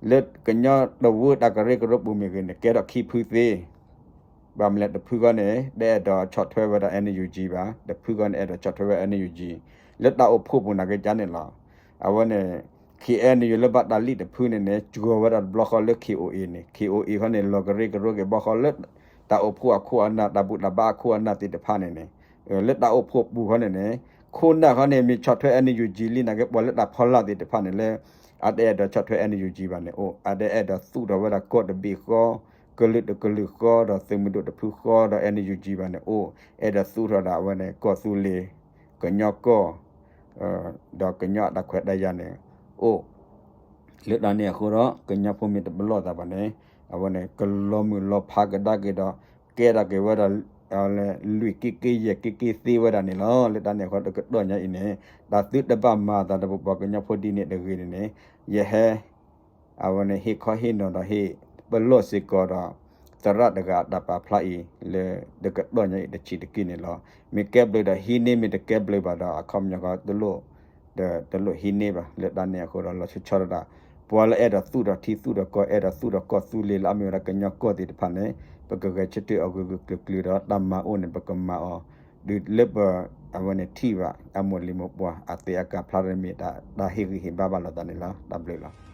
လၢကညီတဝၢတၢ်ကရၢကရိပူၤမ့ၢ်ဂ့ၤန့ၣ် ကဲထီၣ်ခံဖုသ့ ဘၣ်မနုၤလဲၣ် တဖုဃီန့ၣ် တအဲၣ်ဒိးဆီၣ်ထွဲဝဲဒၣ် NUG ဘၣ်, တဖုဃီန့ၣ် အဲၣ်ဒိးဆီၣ်ထွဲဝဲ NUG လၢတၢ်အိၣ်ဖှိၣ်ပူၤနာ်က့ကါန့ၣ်လီၤ. အဝဲန့ၣ် ခ့ၣ်အဲၣ်ယူၣ် လၢဘၣ်တၢ်လံၣ်တဖုန့ၣ်န့ၣ် စှီၤဝဲဒၣ်တဘျီဃီလၢ ခ့ၣ်အိၣ်အ့ၣ် န့ၣ် ခ့ၣ်အိၣ်အ့ၣ် ခီန့ၣ် လီၤကရၢကရိက့ၤဘီဃီလၢ တၢ်အိၣ်ဖှိၣ်အခိၣ်အနၢ် တၢ်ဘူၣ်တၢ်ဘါအခိၣ်အနၢ်သ့ၣ်တဖၣ်န့ၣ်န့ၣ် လၢတၢ်အိၣ်ဖှိၣ်ပူၤခီန့ၣ်န့ၣ် ခိၣ်နၢ်ခီန့ၣ် မ့ၢ်ဆီၣ်ထွဲ NUG လံနာ်က့ ပှၤလၢတၢ်ဖီလာ်သ့ၣ်တဖၣ်န့ၣ်လၢ အတအဲၣ်ဒိးဆီၣ်ထွဲ NUG ဘၣ်န့ၣ်အိၣ်, အတအဲၣ်ဒိးသူၣ်ထီၣ်ဝဲဒၣ်ကီၢ်တဘ့ၣ်ဃီ ကလုာ်တကလုာ်ဃီဒီးသုးမုၢ်ဒိၣ်တဖုဃီဒီး NUG ဘၣ်န့ၣ်အိၣ်, အဲၣ်ဒိးသူၣ်ထီၣ်ဒၣ်အဝဲန့ၣ် ကီၢ်သူလ့ၤ ကညီကီၢ် ဒီးကညီအတၢ်ခွဲးတၢ်ယာ်န့ၣ်အိၣ် လၢတၢ်န့ၣ်အဃိဒီး ကညီဖိမ့ၢ်တပလီၢ်သးဘၣ်န့ၣ် အဝဲန့ၣ် ကလီၤမုၢ်လီၤဖးကဒါက့ၤဒီး ကဲထီၣ်က့ၤဝဲဒၣ် လွံၢ်က့က့ယဲၢ်က့က့သ့ဝဲဒၣ်န့ၣ်လီၤ. လၢတၢ်န့ၣ်အဃိဒီး တကတီၢ်ညါအံၤန့ၣ် တၢ်သုတဘၣ်မၤအသးဒီးပပှၤကညီဖိဒ်န့ၣ်တဂ့ၤန့ၣ်န့ၣ် ယဟဲ အဝဲန့ၣ် ဟ့ၣ်ခီဟ့ၣ်နီၤဒီးဟ့ၣ်ပလီၢ်စ့ၢ်ကီးဒီး သရၣ်တဂၤအတၢ်ပာ်ဖျါအံၤ လၢတကတီၢ်ညါအံၤတဆံးတက့ၢ်န့ၣ်လီၤ. မ့ၢ်ကဲဘျုးဒီးဟံးန့ၢ် မ့ၢ်တကဲဘျုးဘၣ်ဒီး အခီပညီဃီတလိၣ် တလိၣ်ဟံးန့ၢ်ဘၣ်. လၢတၢ်န့ၣ်အဃိဒီး လီၤဆီဆီတဒၣ် ပှၤလၢအဲၣ်ဒိးသူၣ်ထီၣ်ထံသူၣ်ထီၣ်ကီၢ် အဲၣ်ဒိးသူၣ်ထီၣ်ကီၢ်သူလ့ၤလၢအမ့ၢ်ဝဲဒၣ်ကညီကီၢ်သ့ၣ်တဖၣ်န့ၣ် ပကဂဲၤဆၢထၢၣ်အီၤဂၢၢ်ဂၢၢ်ကျၢၤကျၢၤဒီး တၢ်မၤအိၣ်န့ၣ် ပကမၤအီၤ ဒ်လၢပ အဝဲန့ၣ်ထံၣ်ဘၣ် အမိၢ်လံၤမိၢ်ပှၢ် အသ့အကၤဖျါထီၣ်န့ၣ်မ့ၢ်တၢ်ဟ့ၣ်ဂံၢ်ဟ့ၣ်ဘါဘၣ်လိာ်သးန့ၣ်လီၤ. တၢ်ဘျုးလီၤ.